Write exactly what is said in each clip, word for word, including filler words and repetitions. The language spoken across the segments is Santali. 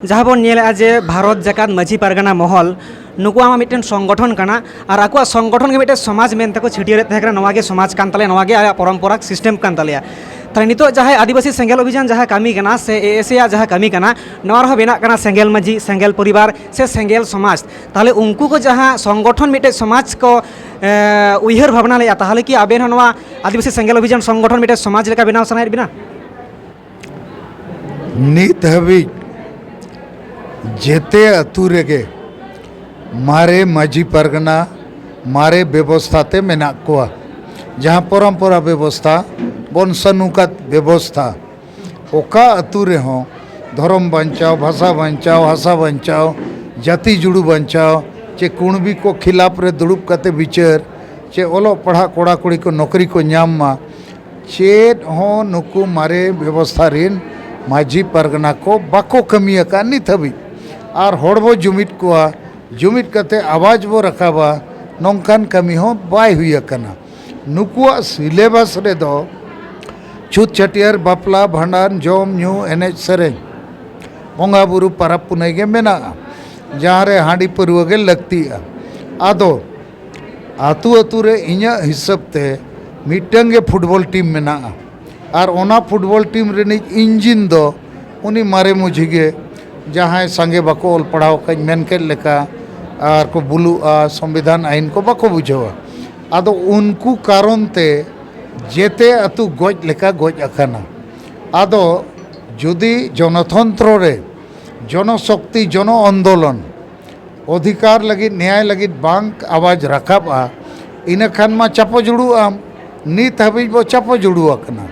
ᱡᱟᱦᱟᱸ ᱵᱚᱱ ᱧᱮᱞᱮᱫᱼᱟ ᱡᱮ ᱵᱷᱟᱨᱚᱛ ᱡᱟᱠᱟᱛ ᱢᱟᱹᱡᱷᱤ ᱯᱟᱨᱜᱟᱱᱟ ᱢᱚᱦᱚᱞ, ᱱᱩᱠᱩᱣᱟᱜ ᱢᱟ ᱢᱤᱫᱴᱮᱱ ᱥᱚᱝᱜᱚᱴᱷᱚᱱ ᱠᱟᱱᱟ, ᱟᱨ ᱟᱠᱚᱣᱟᱜ ᱥᱚᱝᱜᱚᱴᱷᱚᱱ ᱜᱮ ᱢᱤᱫᱴᱮᱱ ᱥᱚᱢᱟᱡᱽ ᱢᱮᱱᱛᱮ ᱠᱚ ᱪᱷᱟᱹᱴᱭᱟᱹᱨᱮᱫ ᱛᱟᱦᱮᱸ ᱠᱟᱱᱟ, ᱱᱚᱣᱟ ᱜᱮ ᱥᱚᱢᱟᱡᱽ ᱠᱟᱱ ᱛᱟᱞᱮᱭᱟ, ᱱᱚᱣᱟ ᱜᱮ ᱟᱞᱮᱭᱟᱜ ᱯᱚᱨᱚᱢᱯᱚᱨᱟ ᱥᱤᱥᱴᱮᱢ ᱠᱟᱱ ᱛᱟᱞᱮᱭᱟ᱾ ᱛᱟᱦᱞᱮ ᱱᱤᱛᱚᱜ ᱡᱟᱦᱟᱸᱭ ᱟᱹᱫᱤᱵᱟᱹᱥᱤ ᱥᱮᱸᱜᱮᱞ ᱚᱵᱷᱤᱡᱟᱱ ᱡᱟᱦᱟᱸ ᱠᱟᱹᱢᱤ ᱠᱟᱱᱟ ᱥᱮ ᱮ ᱮᱥ ᱮ ᱟᱜ ᱡᱟᱦᱟᱸ ᱠᱟᱹᱢᱤ ᱠᱟᱱᱟ, ᱱᱚᱣᱟ ᱨᱮᱦᱚᱸ ᱵᱮᱱᱟᱜ ᱠᱟᱱᱟ ᱥᱮᱸᱜᱮᱞ ᱢᱟᱹᱡᱷᱤ, ᱥᱮᱸᱜᱮᱞ ᱯᱚᱨᱤᱵᱟᱨ ᱥᱮ ᱥᱮᱸᱜᱮᱞ ᱥᱚᱢᱟᱡᱽ᱾ ᱛᱟᱦᱞᱮ ᱩᱱᱠᱩ ᱠᱚ ᱡᱟᱦᱟᱸ ᱥᱚᱝᱜᱚᱴᱷᱚᱱ ᱢᱤᱫᱴᱮᱡ ᱥᱚᱢᱟᱡᱽ ᱠᱚ, ᱮ, ᱩᱭᱦᱟᱹᱨ ᱵᱷᱟᱵᱽᱱᱟ ᱞᱮᱫᱼᱟ, ᱛᱟᱦᱞᱮ ᱠᱤ ᱟᱵᱮᱱ ᱦᱚᱸ ᱱᱚᱣᱟ ᱟᱹᱫᱤᱵᱟᱹᱥᱤ ᱥᱮᱸᱜᱮᱞ ᱚᱵᱷᱤᱡᱟᱱ ᱥᱚᱝᱜᱚᱴᱷᱚᱱ ᱢᱤᱫᱴᱮᱡ ᱥᱚᱢᱟᱡᱽ ᱞᱮᱠᱟ ᱵᱮᱱᱟᱣ ᱥᱟᱱᱟᱭᱮᱫ ᱵᱮᱱᱟ? ᱱᱤᱛ ᱦᱟᱹᱵᱤᱡ ᱡᱮᱛᱮ ᱟᱹᱛᱩ ᱨᱮᱜᱮ ᱢᱟᱨᱮ ᱢᱟᱹᱡᱷᱤ ᱯᱟᱨᱜᱟᱱᱟ ᱢᱟᱨᱮ ᱵᱮᱵᱚᱥᱛᱷᱟ ᱛᱮ ᱢᱮᱱᱟᱜ ᱠᱚᱣᱟ᱾ ᱡᱟᱦᱟᱸ ᱯᱚᱨᱚᱢᱯᱚᱨᱟ ᱵᱮᱵᱚᱥᱛᱷᱟ, ᱵᱚᱱᱥᱟᱱᱩᱜᱟᱛ ᱵᱮᱵᱚᱥᱛᱷᱟ, ᱚᱠᱟ ᱟᱹᱛᱩ ᱨᱮᱦᱚᱸ ᱫᱷᱚᱨᱚᱢ ᱵᱟᱧᱪᱟᱣ, ᱵᱷᱟᱥᱟ ᱵᱟᱧᱪᱟᱣ, ᱦᱟᱥᱟ ᱵᱟᱧᱪᱟᱣ, ᱡᱟᱹᱛᱤ ᱡᱩᱲᱩ ᱵᱟᱧᱪᱟᱣ, ᱪᱮ ᱠᱩᱬᱵᱤ ᱠᱚ ᱠᱷᱤᱞᱟᱯ ᱨᱮ ᱫᱩᱲᱩᱵ ᱠᱟᱛᱮ ᱵᱤᱪᱟᱹᱨ, ᱪᱮ ᱚᱞᱚᱜ ᱯᱟᱲᱦᱟᱜ ᱠᱚᱲᱟ ᱠᱩᱲᱤ ᱠᱚ ᱱᱚᱠᱨᱤ ᱠᱚ ᱧᱟᱢ ᱢᱟ, ᱪᱮᱫ ᱦᱚᱸ ᱱᱩᱠᱩ ᱢᱟᱨᱮ ᱵᱮᱵᱚᱥᱛᱷᱟ ᱨᱤᱱ ᱢᱟᱹᱡᱷᱤ ᱯᱟᱨᱜᱟᱱᱟ ᱠᱚ ᱵᱟᱠᱚ ᱠᱟᱹᱢᱤ ᱟᱠᱟᱫ ᱱᱤᱛ ᱦᱟᱹᱵᱤᱡ᱾ ᱟᱨ ᱦᱚᱲ ᱵᱚ ᱡᱩᱢᱤᱫ ᱠᱚᱣᱟ, ᱡᱩᱢᱤᱫ ᱠᱟᱛᱮ ᱟᱣᱟᱡᱽ ᱵᱚ ᱨᱟᱠᱟᱵᱟ, ᱱᱚᱝᱠᱟᱱ ᱠᱟᱹᱢᱤ ᱦᱚᱸ ᱵᱟᱭ ᱦᱩᱭ ᱟᱠᱟᱱᱟ᱾ ᱱᱩᱠᱩᱣᱟᱜ ᱥᱤᱞᱮᱵᱟᱥ ᱨᱮᱫᱚ ᱪᱷᱩᱛ ᱪᱷᱟᱹᱴᱭᱟᱹᱨ, ᱵᱟᱯᱞᱟ, ᱵᱷᱟᱸᱰᱟᱱ, ᱡᱚᱢ ᱧᱩ, ᱮᱱᱮᱡ ᱥᱮᱨᱮᱧ, ᱵᱚᱸᱜᱟ ᱵᱩᱨᱩ, ᱯᱟᱨᱟᱵᱽ ᱯᱩᱱᱟᱹᱭ ᱜᱮ ᱢᱮᱱᱟᱜᱼᱟ, ᱡᱟᱦᱟᱸ ᱨᱮ ᱦᱟᱺᱰᱤ ᱯᱟᱹᱨᱣᱟᱹ ᱜᱮ ᱞᱟᱹᱠᱛᱤᱜᱼᱟ᱾ ᱟᱫᱚ ᱟᱹᱛᱩ ᱟᱹᱛᱩ ᱨᱮ ᱤᱧᱟᱹᱜ ᱦᱤᱥᱟᱹᱵ ᱛᱮ ᱢᱤᱫᱴᱟᱝ ᱜᱮ ᱯᱷᱩᱴᱵᱚᱞ ᱴᱤᱢ ᱢᱮᱱᱟᱜᱼᱟ, ᱟᱨ ᱚᱱᱟ ᱯᱷᱩᱴᱵᱚᱞ ᱴᱤᱢ ᱨᱤᱱᱤᱡ ᱤᱧᱡᱤᱱ ᱫᱚ ᱩᱱᱤ ᱢᱟᱨᱮ ᱢᱟᱹᱡᱷᱤ ᱜᱮ, ᱡᱟᱦᱟᱸᱭ ᱥᱟᱸᱜᱮ ᱵᱟᱠᱚ ᱚᱞ ᱯᱟᱲᱦᱟᱣ ᱟᱠᱟᱫ ᱢᱮᱱ ᱠᱮᱫ ᱞᱮᱠᱟ, ᱟᱨ ᱠᱚ ᱵᱩᱞᱩᱜᱼᱟ, ᱥᱚᱝᱵᱤᱫᱷᱟᱱ ᱟᱹᱭᱤᱱ ᱠᱚ ᱵᱟᱠᱚ ᱵᱩᱡᱷᱟᱹᱣᱟ᱾ ᱟᱫᱚ ᱩᱱᱠᱩ ᱠᱟᱨᱚᱱ ᱛᱮ ᱡᱮᱛᱮ ᱟᱹᱛᱩ ᱜᱚᱡ ᱞᱮᱠᱟ ᱜᱚᱡ ᱟᱠᱟᱱᱟ᱾ ᱟᱫᱚ ᱡᱩᱫᱤ ᱡᱚᱱᱚᱛᱚᱱᱛᱨᱚ ᱨᱮ ᱡᱚᱱᱚᱥᱚᱠᱛᱤ, ᱡᱚᱱᱚ ᱟᱱᱫᱳᱞᱚᱱ, ᱚᱫᱷᱤᱠᱟᱨ ᱞᱟᱹᱜᱤᱫ, ᱱᱮᱭᱟᱭ ᱞᱟᱹᱜᱤᱫ ᱵᱟᱝ ᱟᱣᱟᱡᱽ ᱨᱟᱠᱟᱵᱼᱟ, ᱤᱱᱟᱹ ᱠᱷᱟᱱ ᱢᱟ ᱪᱟᱯᱚ ᱡᱩᱲᱩᱜ ᱟᱢ᱾ ᱱᱤᱛ ᱦᱟᱹᱵᱤᱡ ᱵᱚ ᱪᱟᱯᱚ ᱡᱩᱲᱩ ᱟᱠᱟᱱᱟ᱾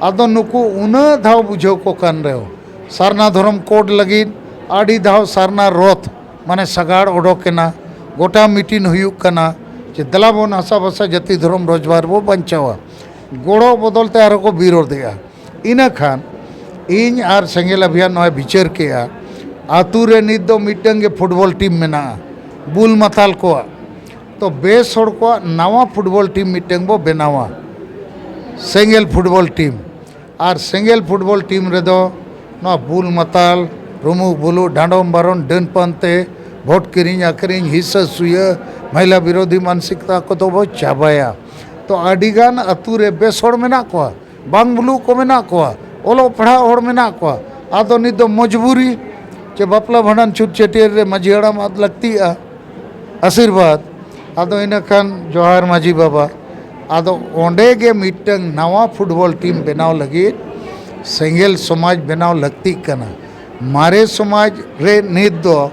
ᱟᱫᱚ ᱱᱩᱠᱩ ᱩᱱᱟᱹᱜ ᱫᱷᱟᱣ ᱵᱩᱡᱷᱟᱹᱣ ᱠᱚ ᱠᱟᱱ ᱨᱮᱦᱚᱸ, ᱥᱟᱨᱱᱟ ᱫᱷᱚᱨᱚᱢ ᱠᱳᱰ ᱞᱟᱹᱜᱤᱫ ᱟᱹᱰᱤ ᱫᱷᱟᱣ ᱥᱟᱨᱱᱟ ᱨᱚᱛᱷ, ᱢᱟᱱᱮ ᱥᱟᱜᱟᱲ ᱚᱰᱚᱠ ᱮᱱᱟ, ᱜᱚᱴᱟ ᱢᱤᱴᱤᱝ ᱦᱩᱭᱩᱜ ᱠᱟᱱᱟ ᱡᱮ ᱫᱮᱞᱟ ᱵᱚᱱ ᱦᱟᱥᱟ ᱵᱷᱟᱥᱟ ᱡᱟᱹᱛᱤ ᱫᱷᱚᱨᱚᱢ ᱨᱚᱡᱽᱜᱟᱨ ᱵᱚ ᱵᱟᱧᱪᱟᱣᱟ᱾ ᱜᱚᱲᱚ ᱵᱚᱫᱚᱞ ᱛᱮ ᱟᱨᱦᱚᱸ ᱠᱚ ᱵᱤᱨᱳᱫᱷᱮᱜᱼᱟ᱾ ᱤᱱᱟᱹ ᱠᱷᱟᱱ ᱤᱧ ᱟᱨ ᱥᱮᱸᱜᱮᱞ ᱚᱵᱷᱤᱭᱟᱱ ᱱᱚᱣᱟ ᱵᱤᱪᱟᱹᱨ ᱠᱮᱜᱼᱟ, ᱟᱹᱛᱩ ᱨᱮ ᱱᱤᱛ ᱫᱚ ᱢᱤᱫᱴᱟᱝ ᱜᱮ ᱯᱷᱩᱴᱵᱚᱞ ᱴᱤᱢ ᱢᱮᱱᱟᱜᱼᱟ, ᱵᱩᱞ ᱢᱟᱛᱟᱞ ᱠᱚᱣᱟᱜ᱾ ᱛᱚ ᱵᱮᱥ ᱦᱚᱲ ᱠᱚᱣᱟᱜ ᱱᱟᱣᱟ ᱯᱷᱩᱴᱵᱚᱞ ᱴᱤᱢ ᱢᱤᱫᱴᱟᱝ ᱵᱚ ᱵᱮᱱᱟᱣᱟ, ᱥᱮᱸᱜᱮᱞ ᱯᱷᱩᱴᱵᱚᱞ ᱴᱤᱢ᱾ ᱟᱨ ᱥᱮᱸᱜᱮᱞ ᱯᱷᱩᱴᱵᱚᱞ ᱴᱤᱢ ᱨᱮᱫᱚ ᱱᱚᱣᱟ ᱵᱩᱞ ᱢᱟᱛᱟᱞ, ᱨᱩᱢᱩᱜ ᱵᱩᱞᱩᱜ, ᱰᱟᱸᱰᱚᱢ ᱵᱟᱨᱚᱱ, ᱰᱟᱹᱱ ᱯᱟᱱᱛᱮ, ᱵᱷᱳᱴ ᱠᱤᱨᱤᱧ ᱟᱹᱠᱷᱨᱤᱧ, ᱦᱤᱥᱟᱹ ᱥᱩᱭᱟᱹ, ᱢᱚᱦᱤᱞᱟ ᱵᱤᱨᱳᱫᱷᱤ ᱢᱟᱱᱥᱤᱠᱛᱟ ᱠᱚᱫᱚ ᱵᱚ ᱪᱟᱵᱟᱭᱟ᱾ ᱛᱚ ᱟᱹᱰᱤᱜᱟᱱ ᱟᱹᱛᱩ ᱨᱮ ᱵᱮᱥ ᱦᱚᱲ ᱢᱮᱱᱟᱜ ᱠᱚᱣᱟ, ᱵᱟᱝ ᱵᱩᱞᱩᱜ ᱠᱚ ᱢᱮᱱᱟᱜ ᱠᱚᱣᱟ, ᱚᱞᱚᱜ ᱯᱟᱲᱦᱟᱜ ᱦᱚᱲ ᱢᱮᱱᱟᱜ ᱠᱚᱣᱟ᱾ ᱟᱫᱚ ᱱᱤᱛ ᱫᱚ ᱢᱚᱡᱽᱵᱩᱨᱤ ᱪᱮ ᱵᱟᱯᱞᱟ ᱵᱷᱟᱸᱰᱟᱱ ᱪᱷᱩᱛ ᱪᱷᱟᱹᱴᱭᱟᱹᱨ ᱨᱮ ᱢᱟᱹᱡᱷᱤ ᱦᱟᱲᱟᱢ ᱟᱫ ᱞᱟᱹᱠᱛᱤᱜᱼᱟ᱾ ᱟᱥᱤᱨᱵᱟᱫᱽ᱾ ᱟᱫᱚ ᱤᱱᱟᱹ ᱠᱷᱟᱱ ᱡᱚᱦᱟᱨ ᱢᱟᱹᱡᱷᱤ ᱵᱟᱵᱟ᱾ ᱟᱫᱚ ᱚᱸᱰᱮ ᱜᱮ ᱢᱤᱫᱴᱟᱝ ᱱᱟᱣᱟ ᱯᱷᱩᱴᱵᱚᱞ ᱴᱤᱢ ᱵᱮᱱᱟᱣ ᱞᱟᱹᱜᱤᱫ ᱥᱮᱸᱜᱮᱞ ᱥᱚᱢᱟᱡᱽ ᱵᱮᱱᱟᱣ ᱞᱟᱹᱠᱛᱤᱜ ᱠᱟᱱᱟ᱾ ᱢᱟᱨᱮ ᱥᱚᱢᱟᱡᱽ ᱨᱮ ᱱᱤᱛ ᱫᱚ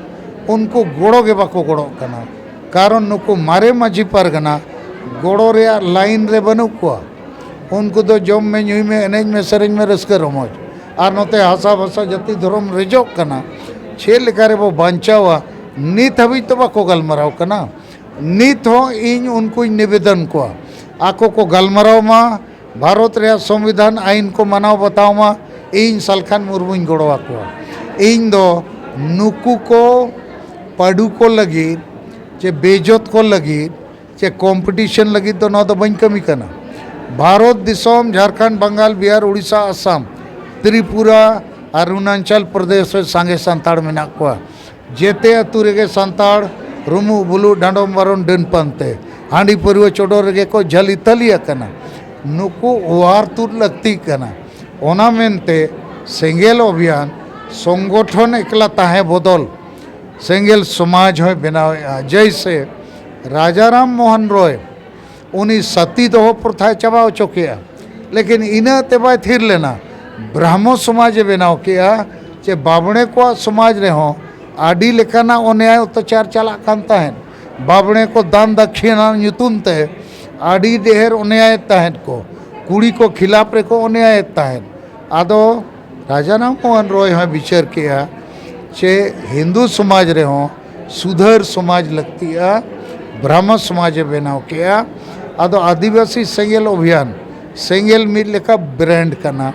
ᱩᱱᱠᱩ ᱜᱚᱲᱚ ᱜᱮ ᱵᱟᱠᱚ ᱜᱚᱲᱚᱜ ᱠᱟᱱᱟ᱾ ᱠᱟᱨᱚᱱ ᱱᱩᱠᱩ ᱢᱟᱨᱮ ᱢᱟᱹᱡᱷᱤ ᱯᱟᱨᱜᱟᱱᱟ ᱜᱚᱲᱚ ᱨᱮᱭᱟᱜ ᱞᱟᱭᱤᱱ ᱨᱮ ᱵᱟᱹᱱᱩᱜ ᱠᱚᱣᱟ᱾ ᱩᱱᱠᱩ ᱫᱚ ᱡᱚᱢ ᱢᱮ, ᱧᱩᱭ ᱢᱮ, ᱮᱱᱮᱡ ᱢᱮ, ᱥᱮᱨᱮᱧ ᱢᱮ, ᱨᱟᱹᱥᱠᱟᱹ ᱨᱚᱢᱚᱡᱽ᱾ ᱟᱨ ᱱᱚᱛᱮ ᱦᱟᱥᱟ ᱵᱷᱟᱥᱟ ᱡᱟᱹᱛᱤ ᱫᱷᱚᱨᱚᱢ ᱨᱮᱡᱚᱜ ᱠᱟᱱᱟ᱾ ᱪᱮᱫ ᱞᱮᱠᱟ ᱨᱮᱵᱚ ᱵᱟᱧᱪᱟᱣᱟ, ᱱᱤᱛ ᱦᱟᱹᱵᱤᱡ ᱫᱚ ᱵᱟᱠᱚ ᱜᱟᱞᱢᱟᱨᱟᱣ ᱠᱟᱱᱟ᱾ ᱱᱤᱛ ᱦᱚᱸ ᱤᱧ ᱩᱱᱠᱩᱧ ᱱᱤᱵᱮᱫᱚᱱ ᱠᱚᱣᱟ, ᱟᱠᱚ ᱠᱚ ᱜᱟᱞᱢᱟᱨᱟᱣ ᱢᱟ, ᱵᱷᱟᱨᱚᱛ ᱨᱮᱭᱟᱜ ᱥᱚᱝᱵᱤᱫᱷᱟᱱ ᱟᱹᱭᱤᱱ ᱠᱚ ᱢᱟᱱᱟᱣ ᱵᱟᱛᱟᱣ ᱢᱟ᱾ ᱤᱧ ᱥᱟᱞᱠᱷᱟᱱ ᱢᱩᱨᱢᱩᱧ ᱜᱚᱲᱚ ᱟᱠᱚᱣᱟ᱾ ᱤᱧ ᱫᱚ ᱱᱩᱠᱩ ᱠᱚ ᱯᱟᱹᱰᱩ ᱠᱚ ᱞᱟᱹᱜᱤᱫ ᱪᱮ ᱵᱮᱡᱚᱛ ᱠᱚ ᱞᱟᱹᱜᱤᱫ ᱪᱮ ᱠᱚᱢᱯᱤᱴᱤᱥᱚᱱ ᱞᱟᱹᱜᱤᱫ ᱫᱚ ᱱᱚᱣᱟ ᱫᱚ ᱵᱟᱹᱧ ᱠᱟᱹᱢᱤ ᱠᱟᱱᱟ᱾ ᱵᱷᱟᱨᱚᱛ ᱫᱤᱥᱚᱢ, ᱡᱷᱟᱲᱠᱷᱚᱸᱰ, ᱵᱟᱝᱜᱟᱞ, ᱵᱤᱦᱟᱨ, ᱩᱲᱤᱥᱥᱟ, ᱟᱥᱟᱢ, ᱛᱨᱤᱯᱩᱨᱟ ᱟᱨ ᱚᱨᱩᱱᱟᱪᱚᱞ ᱯᱨᱚᱫᱮᱥ ᱨᱮ ᱥᱟᱸᱜᱮ ᱥᱟᱱᱛᱟᱲ ᱢᱮᱱᱟᱜ ᱠᱚᱣᱟ᱾ ᱡᱮᱛᱮ ᱟᱹᱛᱩ ᱨᱮᱜᱮ ᱥᱟᱱᱛᱟᱲ ᱨᱩᱢᱩᱜ ᱵᱩᱞᱩᱜ, ᱰᱟᱸᱰᱚᱢ ᱵᱟᱨᱚᱱ, ᱰᱟᱹᱱ ᱯᱟᱱᱛᱮ, ᱦᱟᱺᱰᱤ ᱯᱟᱹᱨᱣᱟᱹ ᱪᱚᱰᱚᱨ ᱨᱮᱜᱮ ᱠᱚ ᱡᱷᱟᱹᱞᱤ ᱛᱟᱹᱞᱤ ᱟᱠᱟᱱᱟ᱾ ᱱᱩᱠᱩ ᱚᱣᱟᱨ ᱛᱩᱫ ᱞᱟᱹᱠᱛᱤᱜ ᱠᱟᱱᱟ᱾ ᱚᱱᱟ ᱢᱮᱱᱛᱮ ᱥᱮᱸᱜᱮᱞ ᱚᱵᱷᱤᱭᱟᱱ ᱥᱚᱝᱜᱚᱴᱷᱚᱱ ᱮᱠᱞᱟ ᱛᱟᱦᱮᱸ ᱵᱚᱫᱚᱞ ᱥᱮᱸᱜᱮᱞ ᱥᱚᱢᱟᱡᱽ ᱦᱚᱸᱭ ᱵᱮᱱᱟᱣᱮᱫᱼᱟ᱾ ᱡᱮᱭᱥᱮ ᱨᱟᱡᱟᱨᱟᱢ ᱢᱳᱦᱚᱱ ᱨᱚᱭ, ᱩᱱᱤ ᱥᱟᱛᱤ ᱫᱚᱦᱚ ᱯᱨᱚᱛᱷᱟᱭ ᱪᱟᱵᱟ ᱦᱚᱪᱚ ᱠᱮᱜᱼᱟ, ᱞᱮᱠᱤᱱ ᱤᱱᱟᱹ ᱛᱮ ᱵᱟᱭ ᱛᱷᱤᱨ ᱞᱮᱱᱟ᱾ ᱵᱨᱟᱦᱢᱚ ᱥᱚᱢᱟᱡᱽ ᱮ ᱵᱮᱱᱟᱣ ᱠᱮᱜᱼᱟ, ᱪᱮ ᱵᱟᱵᱽᱬᱮ ᱠᱚᱣᱟᱜ ᱥᱚᱢᱟᱡᱽ ᱨᱮᱦᱚᱸ ᱟᱹᱰᱤ ᱞᱮᱠᱟᱱᱟᱜ ᱚᱱᱭᱟᱭ ᱚᱛᱛᱟᱪᱟᱨ ᱪᱟᱞᱟᱜ ᱠᱟᱱ ᱛᱟᱦᱮᱸᱫ᱾ ᱵᱟᱵᱽᱬᱮ ᱠᱚ ᱫᱟᱱ ᱫᱟᱹᱠᱷᱤᱱᱟ ᱧᱩᱛᱩᱢ ᱛᱮ ᱟᱹᱰᱤ ᱰᱷᱮᱨ ᱚᱱᱭᱟᱭᱮᱫ ᱛᱟᱦᱮᱸᱫ ᱠᱚ, ᱠᱩᱲᱤ ᱠᱚ ᱠᱷᱤᱞᱟᱯ ᱨᱮᱠᱚ ᱚᱱᱭᱟᱭᱮᱫ ᱛᱟᱦᱮᱸᱫ᱾ ᱟᱫᱚ ᱨᱟᱡᱟ ᱨᱟᱢ ᱢᱳᱦᱚᱱ ᱨᱚᱭ ᱦᱚᱸᱭ ᱵᱤᱪᱟᱹᱨ ᱠᱮᱜᱼᱟ ᱪᱮ ᱦᱤᱱᱫᱩ ᱥᱚᱢᱟᱡᱽ ᱨᱮᱦᱚᱸ ᱥᱩᱫᱷᱟᱹᱨ ᱥᱚᱢᱟᱡᱽ ᱞᱟᱹᱠᱛᱤᱜᱼᱟ, ᱵᱨᱟᱦᱢᱚ ᱥᱚᱢᱟᱡᱽ ᱮ ᱵᱮᱱᱟᱣ ᱠᱮᱜᱼᱟ᱾ ᱟᱫᱚ ᱟᱹᱫᱤᱵᱟᱹᱥᱤ ᱥᱮᱸᱜᱮᱞ ᱚᱵᱷᱤᱭᱟᱱ, ᱥᱮᱸᱜᱮᱞ ᱢᱤᱫ ᱞᱮᱠᱟ ᱵᱨᱮᱱᱰ ᱠᱟᱱᱟ᱾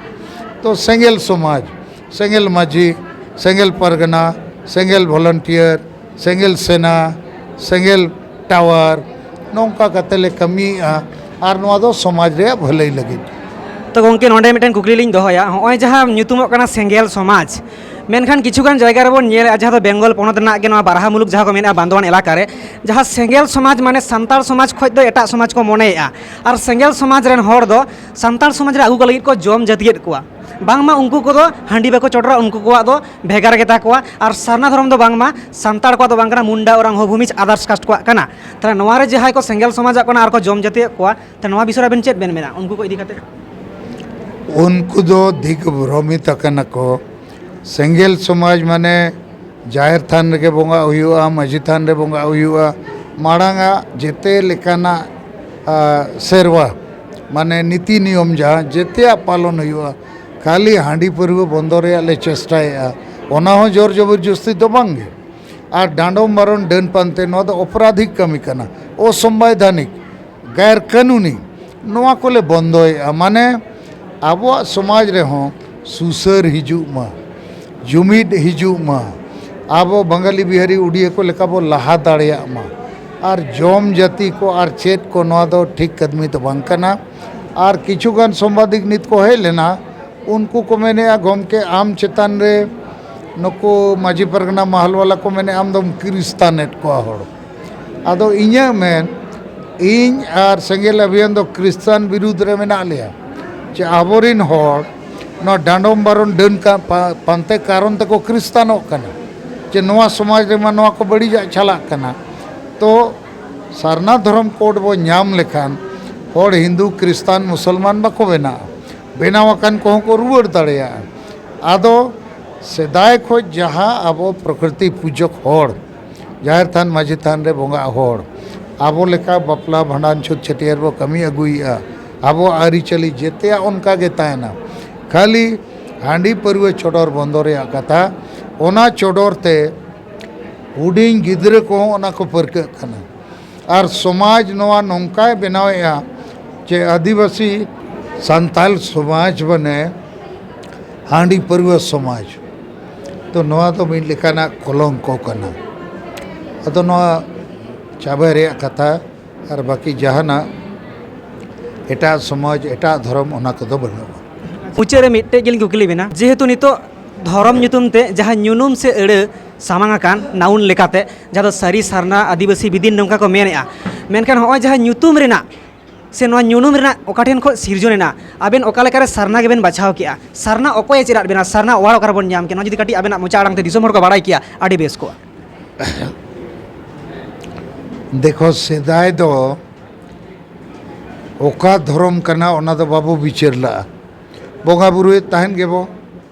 ᱛᱚ ᱥᱮᱸᱜᱮᱞ ᱥᱚᱢᱟᱡᱽ, ᱥᱮᱸᱜᱮᱞ ᱢᱟᱹᱡᱷᱤ, ᱥᱮᱸᱜᱮᱞ ᱯᱟᱨᱜᱟᱱᱟ, ᱥᱮᱸᱜᱮᱞ ᱵᱷᱚᱞᱚᱱᱴᱤᱭᱟᱨ, ᱥᱮᱸᱜᱮᱞ ᱥᱮᱱᱟ, ᱥᱮᱸᱜᱮᱞ ᱴᱟᱣᱟᱨ, ᱱᱚᱝᱠᱟ ᱠᱟᱛᱮ ᱞᱮ ᱠᱟᱹᱢᱤᱭᱮᱫᱼᱟ᱾ ᱟᱨ ᱱᱚᱣᱟ ᱫᱚ ᱥᱚᱢᱟᱡᱽ ᱨᱮᱭᱟᱜ ᱵᱷᱟᱹᱞᱟᱹᱭ ᱞᱟᱹᱜᱤᱫ᱾ ᱛᱚ ᱜᱚᱢᱠᱮ, ᱱᱚᱰᱮ ᱢᱤᱫᱴᱮᱱ ᱠᱩᱠᱞᱤ ᱞᱤᱧ ᱫᱚᱦᱚᱭᱟ᱾ ᱱᱚᱜᱼᱚᱭ ᱡᱟᱦᱟᱸ ᱧᱩᱛᱩᱢᱚᱜ ᱠᱟᱱᱟ ᱥᱮᱸᱜᱮᱞ ᱥᱚᱢᱟᱡᱽ, ᱢᱮᱱᱠᱷᱟᱱ ᱠᱤᱪᱷᱩᱜᱟᱱ ᱡᱟᱭᱜᱟ ᱨᱮᱵᱚᱱ ᱧᱮᱞᱮᱫᱼᱟ, ᱡᱟᱦᱟᱸ ᱫᱚ ᱵᱮᱝᱜᱚᱞ ᱯᱚᱱᱚᱛ ᱨᱮᱱᱟᱜ ᱜᱮ, ᱱᱚᱣᱟ ᱵᱟᱨᱦᱟᱢᱩᱞᱩᱠ ᱡᱟᱦᱟᱸ ᱠᱚ ᱢᱮᱱᱮᱫᱼᱟ, ᱵᱟᱱᱫᱳᱣᱟᱱ ᱮᱞᱟᱠᱟ ᱨᱮ, ᱡᱟᱦᱟᱸ ᱥᱮᱸᱜᱮᱞ ᱥᱚᱢᱟᱡᱽ ᱢᱟᱱᱮ ᱥᱟᱱᱛᱟᱲ ᱥᱚᱢᱟᱡᱽ ᱠᱷᱚᱱ ᱫᱚ ᱮᱴᱟᱜ ᱥᱚᱢᱟᱡᱽ ᱠᱚ ᱢᱚᱱᱮᱭᱮᱫᱼᱟ, ᱟᱨ ᱥᱮᱸᱜᱮᱞ ᱥᱚᱢᱟᱡᱽ ᱨᱮᱱ ᱦᱚᱲ ᱫᱚ ᱥᱟᱱᱛᱟᱲ ᱥᱚᱢᱟᱡᱽ ᱨᱮ ᱟᱹᱜᱩ ᱠᱚ ᱞᱟᱹᱜᱤᱫ ᱠᱚ ᱡᱚᱢ ᱡᱟᱹᱛᱤᱭᱮᱫ ᱠᱚᱣᱟ᱾ ᱵᱟᱝᱢᱟ ᱩᱱᱠᱩ ᱠᱚᱫᱚ ᱦᱟᱺᱰᱤ ᱵᱟᱠᱚ ᱪᱚᱰᱚᱨᱟ, ᱩᱱᱠᱩ ᱠᱚᱣᱟᱜ ᱫᱚ ᱵᱷᱮᱜᱟᱨ ᱜᱮᱛᱟ ᱠᱚᱣᱟ, ᱟᱨ ᱥᱟᱨᱱᱟ ᱫᱷᱚᱨᱚᱢ ᱫᱚ ᱵᱟᱝᱢᱟ ᱥᱟᱱᱛᱟᱲ ᱠᱚᱣᱟᱜ ᱫᱚ ᱵᱟᱝ ᱠᱟᱱᱟ, ᱢᱩᱱᱰᱟ, ᱳᱨᱟᱝ, ᱦᱚᱸ ᱵᱷᱩᱢᱤᱡᱽ, others caste ᱠᱚᱣᱟᱜ ᱠᱟᱱᱟ᱾ ᱛᱟᱦᱞᱮ ᱱᱚᱣᱟ ᱨᱮ ᱡᱟᱦᱟᱸᱭ ᱠᱚ ᱥᱮᱸᱜᱮᱞ ᱥᱚᱢᱟᱡᱟᱜ ᱠᱟᱱᱟ ᱟᱨ ᱠᱚ ᱡᱚᱢ ᱡᱟᱹᱛᱤᱭᱮᱫ ᱠᱚᱣᱟ, ᱛᱟᱦᱞᱮ ᱱᱚᱣᱟ ᱵᱤᱥᱚᱭ ᱨᱮ ᱟᱵᱮᱱ ᱪᱮᱫ ᱵᱮᱱ ᱢᱮᱱᱟ ᱩᱱᱠᱩ ᱠᱚ ᱤᱫᱤ ᱠᱟᱛᱮ? ᱩᱱᱠᱩ ᱫᱚ ᱫᱤᱜᱽᱵᱷᱨᱚᱢᱤᱛ ᱟᱠᱟᱱᱟ ᱠᱚ᱾ ᱥᱮᱸᱜᱮᱞ ᱥᱚᱢᱟᱡᱽ ᱢᱟᱱᱮ ᱡᱟᱦᱮᱨ ᱛᱷᱟᱱ ᱨᱮᱜᱮ ᱵᱚᱸᱜᱟ ᱦᱩᱭᱩᱜᱼᱟ, ᱢᱟᱹᱡᱷᱤ ᱛᱷᱟᱱ ᱨᱮ ᱵᱚᱸᱜᱟ ᱦᱩᱭᱩᱜᱼᱟ, ᱢᱟᱲᱟᱝ ᱟᱜ ᱡᱮᱛᱮ ᱞᱮᱠᱟᱱᱟᱜ, ᱟ, ᱥᱮᱨᱣᱟ, ᱢᱟᱱᱮ ᱱᱤᱛᱤ ᱱᱤᱭᱚᱢ ᱡᱟᱦᱟᱸ ᱡᱮᱛᱮᱭᱟᱜ ᱯᱟᱞᱚᱱ ᱦᱩᱭᱩᱜᱼᱟ, ᱠᱷᱟᱹᱞᱤ ᱦᱟᱺᱰᱤ ᱯᱟᱹᱨᱣᱟᱹ ᱵᱚᱱᱫᱚ ᱨᱮᱭᱟᱜ ᱞᱮ ᱪᱮᱥᱴᱟᱭᱮᱫᱼᱟ᱾ ᱚᱱᱟ ᱦᱚᱸ ᱡᱳᱨ ᱡᱚᱵᱚᱨᱡᱚᱥᱛᱤ ᱫᱚ ᱵᱟᱝ ᱜᱮ᱾ ᱟᱨ ᱰᱟᱸᱰᱚᱢ ᱵᱟᱨᱚᱱ, ᱰᱟᱹᱱ ᱯᱟᱱᱛᱮ, ᱱᱚᱣᱟ ᱫᱚ ᱚᱯᱨᱟᱫᱷᱤᱠ ᱠᱟᱹᱢᱤ ᱠᱟᱱᱟ, ᱚᱥᱚᱢᱵᱤᱫᱷᱟᱱᱤᱠ, ᱜᱟᱭᱨ ᱠᱟᱹᱱᱩᱱᱤ᱾ ᱱᱚᱣᱟ ᱠᱚᱞᱮ ᱵᱚᱱᱫᱚᱭᱮᱫᱼᱟ᱾ ᱢᱟᱱᱮ ᱟᱵᱚᱣᱟᱜ ᱥᱚᱢᱟᱡᱽ ᱨᱮᱦᱚᱸ ᱥᱩᱥᱟᱹᱨ ᱦᱤᱡᱩᱜ ᱢᱟ, ᱡᱩᱢᱤᱫ ᱦᱤᱡᱩᱜ ᱢᱟ, ᱟᱵᱚ ᱵᱟᱝᱜᱟᱞᱤ, ᱵᱤᱦᱟᱨᱤ, ᱩᱰᱤᱭᱟᱹ ᱠᱚ ᱞᱮᱠᱟ ᱵᱚ ᱞᱟᱦᱟ ᱫᱟᱲᱮᱭᱟᱜ ᱢᱟ᱾ ᱟᱨ ᱡᱚᱢ ᱡᱟᱹᱛᱤ ᱠᱚ ᱟᱨ ᱪᱮᱫ ᱠᱚ, ᱱᱚᱣᱟ ᱫᱚ ᱴᱷᱤᱠ ᱠᱟᱹᱫᱢᱤ ᱫᱚ ᱵᱟᱝ ᱠᱟᱱᱟ᱾ ᱟᱨ ᱠᱤᱪᱷᱩ ᱜᱟᱱ ᱥᱟᱢᱵᱟᱫᱤᱠ ᱱᱤᱛ ᱠᱚ ᱦᱮᱡ ᱞᱮᱱᱟ, ᱩᱱᱠᱩ ᱠᱚ ᱢᱮᱱᱮᱫᱼᱟ, "ᱜᱚᱢᱠᱮ, ᱟᱢ ᱪᱮᱛᱟᱱ ᱨᱮ ᱱᱩᱠᱩ ᱢᱟᱹᱡᱷᱤ ᱯᱟᱨᱜᱟᱱᱟ ᱢᱟᱦᱟᱞ ᱵᱟᱞᱟ ᱠᱚ ᱢᱮᱱᱮᱫᱼᱟ, ᱟᱢ ᱫᱚᱢ ᱠᱷᱨᱤᱥᱛᱟᱱᱮᱫ ᱠᱚᱣᱟ ᱦᱚᱲ᱾" ᱟᱫᱚ ᱤᱧᱟᱹᱜ ᱢᱮᱱ, ᱤᱧ ᱟᱨ ᱥᱮᱸᱜᱮᱞ ᱚᱵᱷᱤᱭᱟᱱ ᱫᱚ ᱠᱷᱨᱤᱥᱛᱟᱱ ᱵᱤᱨᱩᱫᱽ ᱨᱮ ᱢᱮᱱᱟᱜ ᱞᱮᱭᱟ, ᱡᱮ ᱟᱵᱚᱨᱤᱱ ᱦᱚᱲ ᱱᱚᱣᱟ ᱰᱟᱸᱰᱚᱢ ᱵᱟᱨᱚᱱ, ᱰᱟᱹᱱ ᱠᱟ-, ᱯᱟ-, ᱯᱟᱱᱛᱮ ᱠᱟᱨᱚᱱ ᱛᱮᱠᱚ ᱠᱷᱨᱤᱥᱛᱟᱱᱚᱜ ᱠᱟᱱᱟ, ᱡᱮ ᱱᱚᱣᱟ ᱥᱚᱢᱟᱡᱽ ᱨᱮᱢᱟ ᱱᱚᱣᱟ ᱠᱚ ᱵᱟᱹᱲᱤᱡᱟᱜ ᱪᱟᱞᱟᱜ ᱠᱟᱱᱟ᱾ ᱛᱚ ᱥᱟᱨᱱᱟ ᱫᱷᱚᱨᱚᱢ ᱠᱳᱰ ᱵᱚ ᱧᱟᱢ ᱞᱮᱠᱷᱟᱱ ᱦᱚᱲ ᱦᱤᱱᱫᱩ, ᱠᱷᱨᱤᱥᱛᱟᱱ, ᱢᱩᱥᱚᱞᱢᱟᱱ ᱵᱟᱠᱚ ᱵᱮᱱᱟᱜᱼᱟ, ᱵᱮᱱᱟᱣ ᱟᱠᱟᱱ ᱠᱚᱦᱚᱸ ᱠᱚ ᱨᱩᱣᱟᱹᱲ ᱫᱟᱲᱮᱭᱟᱜᱼᱟ᱾ ᱟᱫᱚ ᱥᱮᱫᱟᱭ ᱠᱷᱚᱱ ᱡᱟᱦᱟᱸ ᱟᱵᱚ ᱯᱨᱚᱠᱨᱤᱛᱤ ᱯᱩᱡᱚᱠ ᱦᱚᱲ, ᱡᱟᱦᱮᱨ ᱛᱷᱟᱱ, ᱢᱟᱹᱡᱷᱤ ᱛᱷᱟᱱ ᱨᱮ ᱵᱚᱸᱜᱟᱜ ᱦᱚᱲ, ᱟᱵᱚ ᱞᱮᱠᱟ ᱵᱟᱯᱞᱟ, ᱵᱷᱟᱸᱰᱟᱱ, ᱪᱷᱩᱛ, ᱪᱷᱟᱹᱴᱭᱟᱹᱨ ᱵᱚ ᱠᱟᱹᱢᱤ ᱟᱹᱜᱩᱭᱮᱫᱼᱟ, ᱟᱵᱚᱣᱟᱜ ᱟᱹᱨᱤᱪᱟᱹᱞᱤ ᱡᱮᱛᱮᱭᱟᱜ ᱚᱱᱠᱟ ᱜᱮ ᱛᱟᱦᱮᱱᱟ᱾ ᱠᱷᱟᱹᱞᱤ ᱦᱟᱺᱰᱤ ᱯᱟᱹᱨᱣᱟᱹ ᱪᱚᱰᱚᱨ ᱵᱚᱱᱫᱚ ᱨᱮᱭᱟᱜ ᱠᱟᱛᱷᱟ, ᱚᱱᱟ ᱪᱚᱰᱚᱨ ᱛᱮ ᱦᱩᱰᱤᱧ ᱜᱤᱫᱽᱨᱟᱹ ᱠᱚᱦᱚᱸ ᱚᱱᱟ ᱠᱚ ᱯᱟᱹᱨᱠᱟᱹᱜ ᱠᱟᱱᱟ᱾ ᱟᱨ ᱥᱚᱢᱟᱡᱽ ᱱᱚᱣᱟ ᱱᱚᱝᱠᱟᱭ ᱵᱮᱱᱟᱣᱮᱫᱼᱟ ᱡᱮ ᱟᱹᱫᱤᱵᱟᱹᱥᱤ ᱥᱟᱱᱛᱟᱞ ᱥᱚᱢᱟᱡᱽ ᱢᱟᱱᱮ ᱦᱟᱺᱰᱤ ᱯᱟᱹᱨᱣᱟᱹ ᱥᱚᱢᱟᱡᱽ᱾ ᱛᱚ ᱱᱚᱣᱟ ᱫᱚ ᱢᱤᱫ ᱞᱮᱠᱟᱱᱟᱜ ᱠᱚᱞᱚᱝᱠᱚ ᱠᱟᱱᱟ᱾ ᱟᱫᱚ ᱱᱚᱣᱟ ᱪᱟᱵᱟ ᱨᱮᱭᱟᱜ ᱠᱟᱛᱷᱟ ᱟᱨ ᱵᱟᱹᱠᱤ ᱡᱟᱦᱟᱱᱟᱜ ᱮᱴᱟᱜ ᱥᱚᱢᱟᱡᱽ, ᱮᱴᱟᱜ ᱫᱷᱚᱨᱚᱢ, ᱚᱱᱟ ᱠᱚᱫᱚ ᱵᱟᱹᱱᱩᱜᱼᱟ᱾ ᱢᱩᱪᱟᱹᱫ ᱨᱮ ᱢᱤᱫᱴᱮᱡ ᱜᱮᱞᱤᱧ ᱠᱩᱠᱞᱤ ᱵᱮᱱᱟ, ᱡᱮᱦᱮᱛᱩ ᱱᱤᱛᱚᱜ ᱫᱷᱚᱨᱚᱢ ᱧᱩᱛᱩᱢ ᱛᱮ ᱡᱟᱦᱟᱸ ᱧᱩᱱᱩᱢ ᱥᱮ ᱟᱹᱲᱟᱹ ᱥᱟᱢᱟᱝ ᱟᱠᱟᱱ, ᱱᱟᱣᱩᱱ ᱞᱮᱠᱟᱛᱮ, ᱡᱟᱦᱟᱸ ᱫᱚ ᱥᱟᱹᱨᱤ, ᱥᱟᱨᱱᱟ, ᱟᱹᱫᱤᱵᱟᱹᱥᱤ, ᱵᱤᱫᱤᱱ, ᱱᱚᱝᱠᱟ ᱠᱚ ᱢᱮᱱᱮᱜᱼᱟ, ᱢᱮᱱᱠᱷᱟᱱ ᱦᱚᱸᱜᱼᱚᱭ ᱡᱟᱦᱟᱸ ᱧᱩᱛᱩᱢ ᱨᱮᱱᱟᱜ ᱥᱮ ᱱᱚᱣᱟ ᱧᱩᱱᱩᱢ ᱨᱮᱱᱟᱜ ᱚᱠᱟ ᱴᱷᱮᱱ ᱠᱷᱚᱱ ᱥᱤᱨᱡᱚᱱ ᱮᱱᱟ, ᱟᱵᱮᱱ ᱚᱠᱟ ᱞᱮᱠᱟᱨᱮ ᱥᱟᱨᱱᱟ ᱜᱮᱵᱮᱱ ᱵᱟᱪᱷᱟᱣ ᱠᱮᱜᱼᱟ? ᱥᱟᱨᱱᱟ ᱚᱠᱚᱭᱮ ᱪᱮᱫ ᱟᱫ ᱵᱮᱱᱟ? ᱥᱟᱨᱱᱟ ᱚᱣᱟᱨ ᱚᱠᱟ ᱨᱮᱵᱚᱱ ᱧᱟᱢ ᱠᱮᱭᱟ? ᱱᱚᱣᱟ ᱡᱩᱫᱤ ᱠᱟᱹᱴᱤᱡ ᱟᱵᱮᱱᱟᱜ ᱢᱚᱪᱟ ᱟᱲᱟᱝ ᱛᱮ ᱫᱤᱥᱚᱢ ᱦᱚᱲ ᱠᱚ ᱵᱟᱲᱟᱭ ᱠᱮᱭᱟ, ᱟᱹᱰᱤ ᱵᱮᱥ ᱠᱚᱜᱼᱟ᱾ ᱫᱮᱠᱷᱚ, ᱥᱮᱫᱟᱭ ᱫᱚ ᱚᱠᱟ ᱫᱷᱚᱨᱚᱢ ᱠᱟᱱᱟ, ᱚᱱᱟ ᱫᱚ ᱵᱟᱵᱚ ᱵᱤᱪᱟᱹᱨ ᱞᱟᱜᱼᱟ᱾ ᱵᱚᱸᱜᱟ ᱵᱩᱨᱩᱭᱮᱫ ᱛᱟᱦᱮᱱ ᱜᱮᱵᱚ,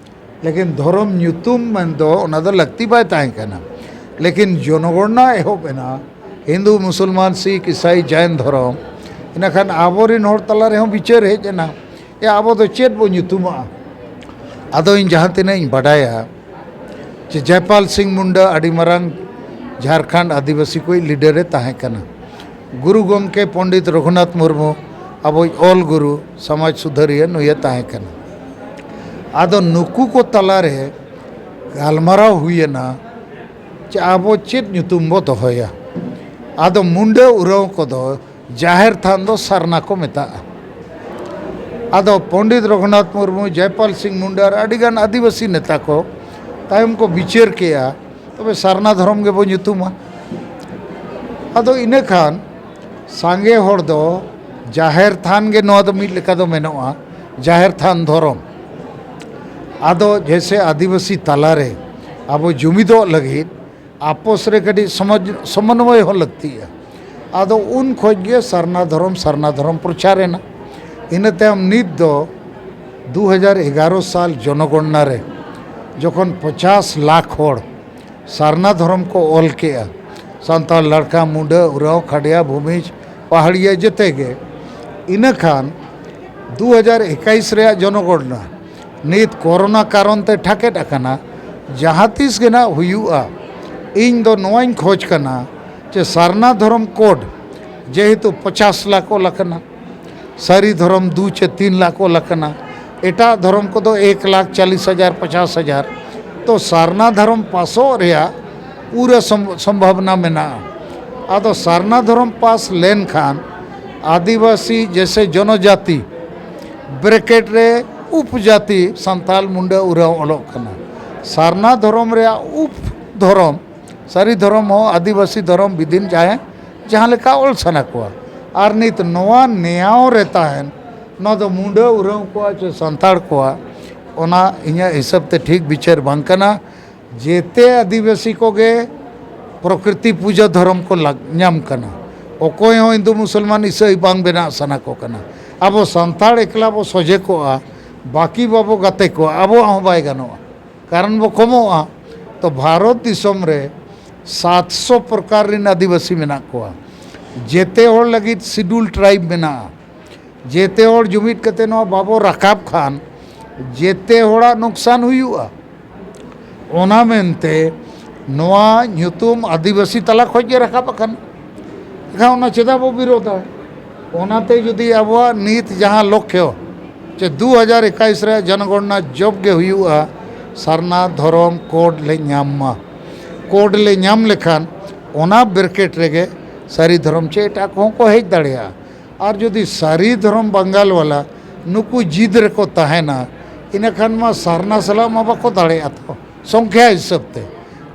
ᱞᱮᱠᱤᱱ ᱫᱷᱚᱨᱚᱢ ᱧᱩᱛᱩᱢ ᱢᱮᱱᱫᱚ ᱚᱱᱟ ᱫᱚ ᱞᱟᱹᱠᱛᱤ ᱵᱟᱭ ᱛᱟᱦᱮᱸ ᱠᱟᱱᱟ᱾ ᱞᱮᱠᱤᱱ ᱡᱚᱱᱚᱜᱚᱬᱱᱟ ᱮᱦᱚᱵ ᱮᱱᱟ, ᱦᱤᱱᱫᱩ, ᱢᱩᱥᱚᱞᱢᱟᱱ, ᱥᱤᱠᱷ, ᱤᱥᱟᱭ, ᱡᱟᱭᱱ ᱫᱷᱚᱨᱚᱢ, ᱤᱱᱟᱹᱠᱷᱟᱱ ᱟᱵᱚᱨᱮᱱ ᱦᱚᱲ ᱛᱟᱞᱟ ᱨᱮᱦᱚᱸ ᱵᱤᱪᱟᱹᱨ ᱦᱮᱡ ᱮᱱᱟ, ᱮ, ᱟᱵᱚ ᱫᱚ ᱪᱮᱫ ᱵᱚ ᱧᱩᱛᱩᱢᱟᱜᱼᱟ? ᱟᱫᱚ ᱤᱧ ᱡᱟᱦᱟᱸ ᱛᱤᱱᱟᱹᱜ ᱤᱧ ᱵᱟᱰᱟᱭᱟ, ᱡᱮ ᱡᱚᱭᱯᱟᱞ ᱥᱤᱝ ᱢᱩᱱᱰᱟ ᱟᱹᱰᱤ ᱢᱟᱨᱟᱝ ᱡᱷᱟᱲᱠᱷᱚᱸᱰ ᱟᱹᱫᱤᱵᱟᱹᱥᱤ ᱠᱚᱭᱤᱡ ᱞᱤᱰᱟᱨᱮ ᱛᱟᱦᱮᱸ ᱠᱟᱱᱟ᱾ ᱜᱩᱨᱩ ᱜᱚᱢᱠᱮ ᱯᱚᱱᱰᱤᱛ ᱨᱚᱜᱷᱩᱱᱟᱛᱷ ᱢᱩᱨᱢᱩ ᱟᱵᱚᱭᱤᱡ ᱚᱞ ᱜᱩᱨᱩ, ᱥᱚᱢᱟᱡᱽ ᱥᱩᱫᱷᱟᱹᱨᱤᱭᱟᱹ ᱱᱩᱭᱮ ᱛᱟᱦᱮᱸ ᱠᱟᱱᱟ᱾ ᱟᱫᱚ ᱱᱩᱠᱩ ᱠᱚ ᱛᱟᱞᱟᱨᱮ ᱜᱟᱞᱢᱟᱨᱟᱣ ᱦᱩᱭᱮᱱᱟ ᱡᱮ ᱟᱵᱚ ᱪᱮᱫ ᱧᱩᱛᱩᱢ ᱵᱚ ᱫᱚᱦᱚᱭᱟ᱾ ᱟᱫᱚ ᱢᱩᱱᱰᱟᱹ ᱩᱨᱟᱹᱣ ᱠᱚᱫᱚ ᱡᱟᱦᱮᱨ ᱛᱷᱟᱱ ᱫᱚ ᱥᱟᱨᱱᱟ ᱠᱚ ᱢᱮᱛᱟᱜᱼᱟ᱾ ᱟᱫᱚ ᱯᱚᱱᱰᱤᱛ ᱨᱚᱜᱷᱩᱱᱟᱛᱷ ᱢᱩᱨᱢᱩ, ᱡᱚᱭᱯᱟᱞ ᱥᱤᱝ ᱢᱩᱱᱰᱟ ᱟᱨ ᱟᱹᱰᱤᱜᱟᱱ ᱟᱹᱫᱤᱵᱟᱹᱥᱤ ᱱᱮᱛᱟ ᱠᱚ ᱛᱟᱭᱚᱢ ᱠᱚ ᱵᱤᱪᱟᱹᱨ ᱠᱮᱜᱼᱟ, ᱛᱚᱵᱮ ᱥᱟᱨᱱᱟ ᱫᱷᱚᱨᱚᱢ ᱜᱮᱵᱚ ᱧᱩᱛᱩᱢᱟ᱾ ᱟᱫᱚ ᱤᱱᱟᱹ ᱠᱷᱟᱱ ᱥᱟᱸᱜᱮ ᱦᱚᱲ ᱫᱚ ᱡᱟᱦᱮᱨ ᱛᱷᱟᱱ ᱜᱮ ᱱᱚᱣᱟ ᱫᱚ ᱢᱤᱫ ᱞᱮᱠᱟ ᱫᱚ ᱢᱮᱱᱚᱜᱼᱟ, ᱡᱟᱦᱮᱨ ᱛᱷᱟᱱ ᱫᱷᱚᱨᱚᱢ᱾ ᱟᱫᱚ ᱡᱮᱭᱥᱮ ᱟᱹᱫᱤᱵᱟᱹᱥᱤ ᱛᱟᱞᱟᱨᱮ ᱟᱵᱚ ᱡᱩᱢᱤᱫᱚᱜ ᱞᱟᱹᱜᱤᱫ ᱟᱯᱚᱥ ᱨᱮ ᱠᱟᱹᱴᱤᱡ ᱥᱚᱢᱚᱡᱽ-, ᱥᱚᱢᱚᱱᱵᱚᱭ ᱦᱚᱸ ᱞᱟᱹᱠᱛᱤᱜᱼᱟ᱾ ᱟᱫᱚ ᱩᱱ ᱠᱷᱚᱡ ᱜᱮ ᱥᱟᱨᱱᱟ ᱫᱷᱚᱨᱚᱢ, ᱥᱟᱨᱱᱟ ᱫᱷᱚᱨᱚᱢ ᱯᱨᱚᱪᱟᱨ ᱮᱱᱟ᱾ ᱤᱱᱟᱹ ᱛᱟᱭᱚᱢ ᱱᱤᱛ ᱫᱚ ᱫᱩ ᱦᱟᱡᱟᱨ ᱮᱜᱟᱨᱚ ᱥᱟᱞ ᱡᱚᱱᱚᱜᱚᱬᱱᱟ ᱨᱮ ᱡᱚᱠᱷᱚᱱ ᱯᱚᱪᱟᱥ ᱞᱟᱠᱷ ᱦᱚᱲ ᱥᱟᱨᱱᱟ ᱫᱷᱚᱨᱚᱢ ᱠᱚ ᱚᱞ ᱠᱮᱜᱼᱟ, ᱥᱟᱱᱛᱟᱲ, ᱞᱟᱲᱠᱟ, ᱢᱩᱰᱟᱹ, ᱩᱨᱟᱣ, ᱠᱷᱟᱰᱭᱟ, ᱵᱷᱩᱢᱤᱡᱽ, ᱯᱟᱦᱟᱲᱤᱭᱟᱹ, ᱡᱮᱛᱮ ᱜᱮ, ᱤᱱᱟᱹ ᱠᱷᱟᱱ ᱫᱩ ᱦᱟᱡᱟᱨ ᱮᱠᱟᱭᱤᱥ ᱨᱮᱭᱟᱜ ᱡᱚᱱᱚᱜᱚᱬᱱᱟ ᱱᱤᱛ ᱠᱚᱨᱳᱱᱟ ᱠᱟᱨᱚᱱ ᱛᱮ ᱴᱷᱟᱠᱮᱫ ᱟᱠᱟᱱᱟ᱾ ᱡᱟᱦᱟᱸ ᱛᱤᱥ ᱜᱮ ᱱᱟᱜ ᱦᱩᱭᱩᱜᱼᱟ, ᱤᱧ ᱫᱚ ᱱᱚᱣᱟᱧ ᱠᱷᱚᱡᱽ ᱠᱟᱱᱟ ᱡᱮ ᱥᱟᱨᱱᱟ ᱫᱷᱚᱨᱚᱢ ᱠᱳᱰ ᱡᱮᱦᱮᱛᱩ ᱯᱚᱪᱟᱥ ᱞᱟᱠᱷ ᱚᱞ ᱟᱠᱟᱱᱟ, ᱥᱟᱹᱨᱤ ᱫᱷᱚᱨᱚᱢ ᱫᱩ ᱪᱮ ᱛᱤᱱ ᱞᱟᱠᱷ ᱚᱞ ᱟᱠᱟᱱᱟ, ᱮᱴᱟᱜ ᱫᱷᱚᱨᱚᱢ ᱠᱚᱫᱚ ᱮᱠ ᱞᱟᱠᱷ ᱪᱟᱞᱤᱥ ᱦᱟᱡᱟᱨ, ᱯᱚᱪᱟᱥ ᱦᱟᱡᱟᱨ, ᱛᱚ ᱥᱟᱨᱱᱟ ᱫᱷᱚᱨᱚᱢ ᱯᱟᱥᱚᱜ ᱨᱮᱭᱟᱜ ᱯᱩᱨᱟᱹ ᱥᱚᱢ-, ᱥᱚᱢᱵᱷᱟᱵᱱᱟ ᱢᱮᱱᱟᱜᱼᱟ᱾ ᱟᱫᱚ ᱥᱟᱨᱱᱟ ᱫᱷᱚᱨᱚᱢ ᱯᱟᱥ ᱞᱮᱱᱠᱷᱟᱱ ᱟᱹᱫᱤᱵᱟᱹᱥᱤ ᱡᱮᱥᱮ ᱡᱚᱱᱚᱡᱟᱛᱤ, ᱵᱨᱮᱠᱮᱴ ᱨᱮ ᱩᱯᱡᱟᱹᱛᱤ ᱥᱟᱱᱛᱟᱲ ᱢᱩᱱᱰᱟᱹ ᱩᱨᱟᱣ ᱚᱞᱚᱜ ᱠᱟᱱᱟ᱾ ᱥᱟᱨᱱᱟ ᱫᱷᱚᱨᱚᱢ ᱨᱮᱭᱟᱜ ᱩᱯ ᱫᱷᱚᱨᱚᱢ, ᱥᱟᱹᱨᱤ ᱫᱷᱚᱨᱚᱢ ᱦᱚᱸ ᱟᱹᱫᱤᱵᱟᱹᱥᱤ ᱫᱷᱚᱨᱚᱢ ᱵᱤᱫᱤᱱ ᱡᱟᱦᱟᱸᱭ ᱡᱟᱦᱟᱸ ᱞᱮᱠᱟ ᱚᱞ ᱥᱟᱱᱟ ᱠᱚᱣᱟ᱾ ᱟᱨ ᱱᱤᱛ ᱱᱚᱣᱟ ᱱᱮᱭᱟᱣ ᱨᱮ ᱛᱟᱦᱮᱱ, ᱱᱚᱣᱟ ᱫᱚ ᱢᱩᱱᱰᱟᱹ ᱩᱨᱟᱣ ᱠᱚᱣᱟᱜ ᱪᱮ ᱥᱟᱱᱛᱟᱲ ᱠᱚᱣᱟᱜ, ᱚᱱᱟ ᱤᱧᱟᱹᱜ ᱦᱤᱥᱟᱹᱵ ᱛᱮ ᱴᱷᱤᱠ ᱵᱤᱪᱟᱹᱨ ᱵᱟᱝ ᱠᱟᱱᱟ᱾ ᱡᱮᱛᱮ ᱟᱹᱫᱤᱵᱟᱹᱥᱤ ᱠᱚᱜᱮ ᱯᱨᱚᱠᱨᱤᱛᱤ ᱯᱩᱡᱟᱹ ᱫᱷᱚᱨᱚᱢ ᱠᱚ ᱞᱟᱜ-, ᱧᱟᱢ ᱠᱟᱱᱟ᱾ ᱚᱠᱚᱭ ᱦᱚᱸ ᱦᱤᱱᱫᱩ ᱢᱩᱥᱚᱞᱢᱟᱱ ᱤᱥᱟᱹᱭ ᱵᱟᱝ ᱵᱮᱱᱟᱜ ᱥᱟᱱᱟ ᱠᱚ ᱠᱟᱱᱟ᱾ ᱟᱵᱚ ᱥᱟᱱᱛᱟᱲ ᱮᱠᱞᱟ ᱵᱚ ᱥᱚᱡᱷᱮ ᱠᱚᱜᱼᱟ, ᱵᱟᱹᱠᱤ ᱵᱟᱵᱚ ᱜᱟᱛᱮ ᱠᱚᱣᱟ, ᱟᱵᱚᱣᱟᱜ ᱦᱚᱸ ᱵᱟᱭ ᱜᱟᱱᱚᱜᱼᱟ, ᱠᱟᱨᱚᱱ ᱵᱚ ᱠᱚᱢᱚᱜᱼᱟ᱾ ᱛᱚ ᱵᱷᱟᱨᱚᱛ ᱫᱤᱥᱚᱢ ᱨᱮ ᱥᱟᱛᱥᱚ ᱯᱨᱚᱠᱟᱨ ᱨᱮᱱ ᱟᱹᱫᱤᱵᱟᱹᱥᱤ ᱢᱮᱱᱟᱜ ᱠᱚᱣᱟ᱾ ᱡᱮᱛᱮ ᱦᱚᱲ ᱞᱟᱹᱜᱤᱫ ᱥᱤᱰᱩᱞ ᱴᱨᱟᱭᱤᱵᱽ ᱢᱮᱱᱟᱜᱼᱟ᱾ ᱡᱮᱛᱮ ᱦᱚᱲ ᱡᱩᱢᱤᱫ ᱠᱟᱛᱮ ᱱᱚᱣᱟ ᱵᱟᱵᱚ ᱨᱟᱠᱟᱵ ᱠᱷᱟᱱ, ᱡᱮᱛᱮ ᱦᱚᱲᱟᱜ ᱱᱩᱠᱥᱟᱱ ᱦᱩᱭᱩᱜᱼᱟ᱾ ᱚᱱᱟ ᱢᱮᱱᱛᱮ ᱱᱚᱣᱟ ᱧᱩᱛᱩᱢ ᱟᱹᱫᱤᱵᱟᱹᱥᱤ ᱛᱟᱞᱟ ᱠᱷᱚᱱ ᱜᱮ ᱨᱟᱠᱟᱵ ᱟᱠᱟᱱᱟ᱾ ᱮᱱᱠᱷᱟᱱ ᱚᱱᱟ ᱪᱮᱫᱟᱜ ᱵᱚ ᱵᱤᱨᱳᱫᱷᱟ? ᱚᱱᱟᱛᱮ ᱡᱩᱫᱤ ᱟᱵᱚᱣᱟᱜ ᱱᱤᱛ ᱡᱟᱦᱟᱸ ᱞᱚᱠᱠᱷᱚ ᱪᱮ ᱫᱩ ᱦᱟᱡᱟᱨ ᱮᱠᱟᱭᱤᱥ ᱨᱮᱭᱟᱜ ᱡᱚᱱᱚᱜᱚᱬᱱᱟ ᱡᱚᱵ ᱜᱮ ᱦᱩᱭᱩᱜᱼᱟ, ᱥᱟᱨᱱᱟ ᱫᱷᱚᱨᱚᱢ ᱠᱳᱰ ᱞᱮ ᱧᱟᱢ ᱢᱟ᱾ ᱠᱳᱰ ᱞᱮ ᱧᱟᱢ ᱞᱮᱠᱷᱟᱱ ᱚᱱᱟ ᱵᱨᱮᱠᱮᱴ ᱨᱮᱜᱮ ᱥᱟᱹᱨᱤ ᱫᱷᱚᱨᱚᱢ ᱪᱮ ᱮᱴᱟᱜ ᱠᱚᱦᱚᱸ ᱠᱚ ᱦᱮᱡ ᱫᱟᱲᱮᱭᱟᱜᱼᱟ᱾ ᱟᱨ ᱡᱩᱫᱤ ᱥᱟᱹᱨᱤ ᱫᱷᱚᱨᱚᱢ ᱵᱟᱝᱜᱟᱞ ᱣᱟᱞᱟ ᱱᱩᱠᱩ ᱡᱤᱫ ᱨᱮᱠᱚ ᱛᱟᱦᱮᱱᱟ, ᱤᱱᱟᱹᱠᱷᱟᱱ ᱢᱟ ᱥᱟᱨᱱᱟ ᱥᱟᱞᱟᱜ ᱢᱟ ᱵᱟᱠᱚ ᱫᱟᱲᱮᱭᱟᱜᱼᱟ ᱛᱚ, ᱥᱚᱝᱠᱷᱭᱟ ᱦᱤᱥᱟᱹᱵ ᱛᱮ᱾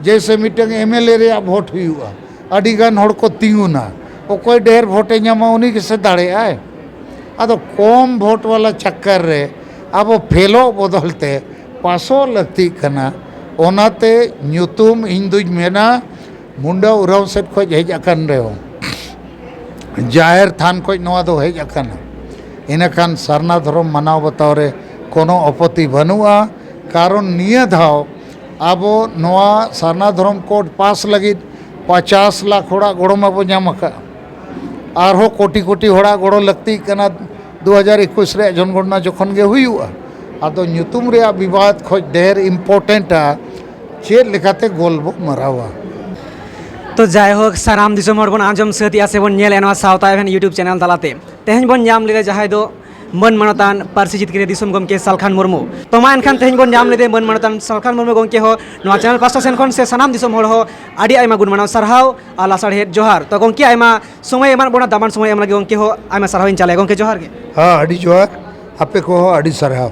ᱡᱮᱭᱥᱮ ᱢᱤᱫᱴᱟᱝ ᱮᱢ ᱮᱞ ᱮ ᱨᱮᱭᱟᱜ ᱵᱷᱳᱴ ᱦᱩᱭᱩᱜᱼᱟ, ᱟᱹᱰᱤ ᱜᱟᱱ ᱦᱚᱲ ᱠᱚ ᱛᱤᱸᱜᱩᱱᱟ, ᱚᱠᱚᱭ ᱰᱷᱮᱨ ᱵᱷᱳᱴᱮ ᱧᱟᱢᱟ ᱩᱱᱤ ᱜᱮᱥᱮ ᱫᱟᱲᱮᱭᱟᱜᱼᱟᱭ᱾ ᱟᱫᱚ ᱠᱚᱢ ᱵᱷᱳᱴ ᱣᱟᱞᱟ ᱪᱟᱠᱠᱟᱨ ᱨᱮ ᱟᱵᱚ ᱯᱷᱮᱞᱚᱜ ᱵᱚᱫᱚᱞ ᱛᱮ ᱯᱟᱥᱚᱜ ᱞᱟᱹᱠᱛᱤᱜ ᱠᱟᱱᱟ᱾ ᱚᱱᱟᱛᱮ ᱧᱩᱛᱩᱢ ᱤᱧ ᱫᱩᱧ ᱢᱮᱱᱟ, ᱢᱩᱱᱰᱟ ᱩᱨᱟᱣ ᱥᱮᱫ ᱠᱷᱚᱱ ᱦᱮᱡ ᱟᱠᱟᱱ ᱨᱮᱦᱚᱸ, ᱡᱟᱦᱮᱨ ᱛᱷᱟᱱ ᱠᱷᱚᱱ ᱱᱚᱣᱟ ᱫᱚ ᱦᱮᱡ ᱟᱠᱟᱱᱟ, ᱤᱱᱟᱹᱠᱷᱟᱱ ᱥᱟᱨᱱᱟ ᱫᱷᱚᱨᱚᱢ ᱢᱟᱱᱟᱣ ᱵᱟᱛᱟᱣ ᱨᱮ ᱠᱳᱱᱳ ᱟᱯᱚᱛᱤ ᱵᱟᱹᱱᱩᱜᱼᱟ᱾ ᱠᱟᱨᱚᱱ ᱱᱤᱭᱟᱹ ᱫᱷᱟᱣ ᱟᱵᱚ ᱱᱚᱣᱟ ᱥᱟᱨᱱᱟ ᱫᱷᱚᱨᱚᱢ ᱠᱳᱰ ᱯᱟᱥ ᱞᱟᱹᱜᱤᱫ ᱯᱚᱪᱟᱥ ᱞᱟᱠᱷ ᱦᱚᱲᱟᱜ ᱜᱚᱲᱚ ᱢᱟᱵᱚ ᱧᱟᱢ ᱟᱠᱟᱫᱼᱟ᱾ ᱟᱨᱦᱚᱸ ᱠᱳᱴᱤ ᱠᱳᱴᱤ ᱦᱚᱲᱟᱜ ᱜᱚᱲᱚ ᱞᱟᱹᱠᱛᱤᱜ ᱠᱟᱱᱟ ᱫᱩ ᱦᱟᱡᱟᱨ ᱮᱠᱩᱥ ᱨᱮᱭᱟᱜ ᱡᱚᱱᱜᱚᱬᱱᱟ ᱡᱚᱠᱷᱚᱱ ᱜᱮ ᱦᱩᱭᱩᱜᱼᱟ᱾ ᱟᱫᱚ ᱧᱩᱛᱩᱢ ᱨᱮᱭᱟᱜ ᱵᱤᱵᱟᱫ ᱠᱷᱚᱱ ᱰᱷᱮᱨ ᱤᱢᱯᱚᱨᱴᱮᱱᱴᱟ ᱪᱮᱫ ᱞᱮᱠᱟᱛᱮ ᱜᱳᱞ ᱵᱚ ᱢᱟᱨᱟᱣᱟ᱾ ᱛᱚ ᱡᱟᱭᱦᱳᱠ, ᱥᱟᱱᱟᱢ ᱫᱤᱥᱚᱢ ᱦᱚᱲ ᱵᱚᱱ ᱟᱸᱡᱚᱢ ᱥᱟᱹᱛ ᱮᱜᱼᱟ ᱥᱮ ᱵᱚᱱ ᱧᱮᱞᱮᱜᱼᱟ ᱱᱚᱣᱟ ᱥᱟᱶᱛᱟ ᱮᱵᱷᱮᱱ YouTube ᱪᱮᱱᱮᱞ ᱛᱟᱞᱟᱛᱮ᱾ ᱛᱮᱦᱮᱧ ᱵᱚᱱ ᱧᱟᱢ ᱞᱮᱫᱟ ᱡᱟᱦᱟᱸᱭ ᱫᱚ ᱢᱟᱹᱱ ᱢᱟᱱᱚᱛᱟᱱ ᱯᱟᱹᱨᱥᱤ ᱡᱤᱛᱠᱟᱹᱨᱤᱭᱟᱹ ᱫᱤᱥᱚᱢ ᱜᱚᱢᱠᱮ ᱥᱟᱞᱠᱷᱟᱱ ᱢᱩᱨᱢᱩ᱾ ᱛᱚ ᱢᱟ ᱮᱱᱠᱷᱟᱱ ᱛᱮᱦᱮᱧ ᱵᱚᱱ ᱧᱟᱢ ᱞᱮᱫᱮ ᱢᱟᱹᱱ ᱢᱟᱱᱚᱛᱟᱱ ᱥᱟᱞᱠᱷᱟᱱ ᱢᱩᱨᱢᱩ ᱜᱚᱢᱠᱮ ᱦᱚᱸ ᱱᱚᱣᱟ ᱪᱮᱱᱮᱞ ᱯᱟᱥᱴᱟ ᱥᱮᱱ ᱠᱷᱚᱱ ᱥᱮ ᱥᱟᱱᱟᱢ ᱫᱤᱥᱚᱢ ᱦᱚᱲ ᱦᱚᱸ ᱟᱹᱰᱤ ᱟᱭᱢᱟ ᱜᱩᱱ ᱢᱟᱱᱟᱣ ᱥᱟᱨᱦᱟᱣ ᱟᱨ ᱞᱟᱥᱟᱲᱦᱮᱫ ᱡᱚᱦᱟᱨ᱾ ᱛᱚ ᱜᱚᱢᱠᱮ ᱟᱭᱢᱟ ᱥᱚᱢᱚᱭ ᱮᱢᱟᱫ ᱵᱚᱱᱟ, ᱫᱟᱢᱟᱱ ᱥᱚᱢᱚᱭ ᱮᱢ ᱞᱟᱹᱜᱤᱫ ᱜᱚᱢᱠᱮ ᱦᱚᱸ ᱟᱭᱢᱟ ᱥᱟᱨᱦᱟᱣ ᱤᱧ ᱪᱟᱞᱮ᱾ ᱜᱚᱢᱠᱮ ᱡᱚᱦᱟᱨ ᱜᱮ᱾ ᱦᱮᱸ, ᱟᱹᱰᱤ ᱡᱚᱦᱟᱨ᱾ ᱟᱯᱮ ᱠᱚᱦᱚᱸ ᱟᱹᱰᱤ ᱥᱟᱨᱦᱟᱣ᱾